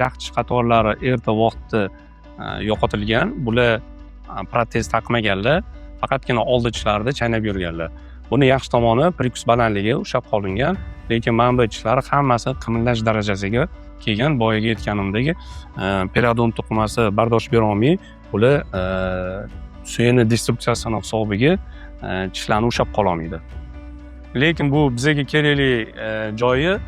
Jag tish qatorlari erta vaqtda yo'qotilgan. Bular protez taqmaganlar, faqatgina oldi tishlarida chaynab yurganlar. Buni yaxshi tomoni, прикус balandligi ushlab qolingan, lekin mana bu tishlari hammasi qimillash darajasiga kelgan. Boyagi aytganimdek, periodont to'qimasi bardosh berolmay, ular suyakni destruksiyasini hisobiga tishlarni ushlab qololmaydi. Lekin bu bizaga kerakli joyi,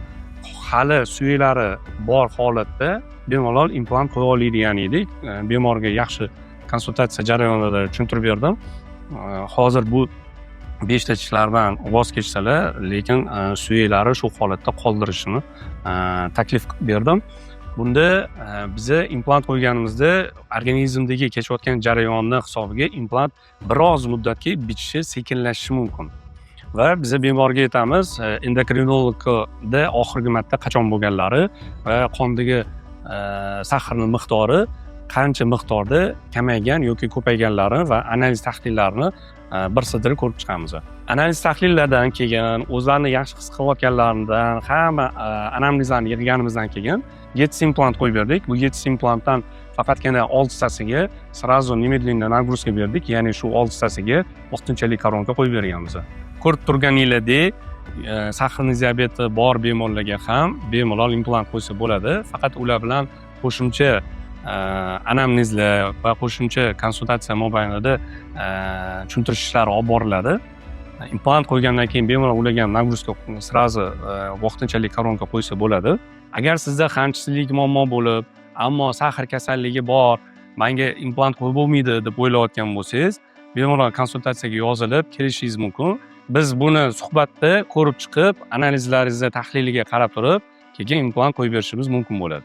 hali suyaklari bor holatda bemalol implant qo'ya oladigan edik. Bemorga yaxshi konsultatsiya jarayonida tushuntirib berdim. Hozir bu beshta tishlardan voz kechsalar, lekin suyaklari shu holatda qoldirishini taklif qilib berdim. Bunda biza implant qo'yganimizda organizmdagi kechayotgan jarayonni hisobiga implant biroz muddatga bitishi sekinlashishi mumkin. Va biza bemorga aytamiz, endokrinologda oxirgi marta qachon bo'lganlari va qondagi сахар ni miqdori qancha miqdorda kamaygan yoki ko'payganlari va analiz tahlillarini bir sidra ko'rib chiqamiz. Analiz tahlillardan keyin, o'zlarini yaxshi his qilayotganlaridan, hamma anamnezlarni yig'ganimizdan keyin yettita implant qo'yib berdik. Bu yettita implantdan faqatgina oltitasiga сразу, немедленно нагрузка berdik, ya'ni shu oltitasiga vaqtinchalik koronka qo'yib berganmiz. Ko'rib turganinglardek, сахарный diabeti bor bemorlarga ham bemalol implant qo'ysa bo'ladi. Faqat ular bilan qo'shimcha anamnezlar va qo'shimcha konsultatsiya mobaynida tushuntirish ishlari olib boriladi. Implant qo'ygandan keyin bemalol ularga ham нагрузка, сразу vaqtinchalik koronka qo'ysa bo'ladi. Agar sizda qandli muammo bo'lib, ammo сахар kasalligi bor, manga implant qo'yib bo'lmaydi deb o'ylayotgan bo'lsangiz, bemalol konsultatsiyaga yozilib kelishingiz mumkin. Biz buni suhbatda ko'rib chiqib, analizlaringizni tahliliga qarab turib, keyin implant qo'yib berishimiz mumkin bo'ladi.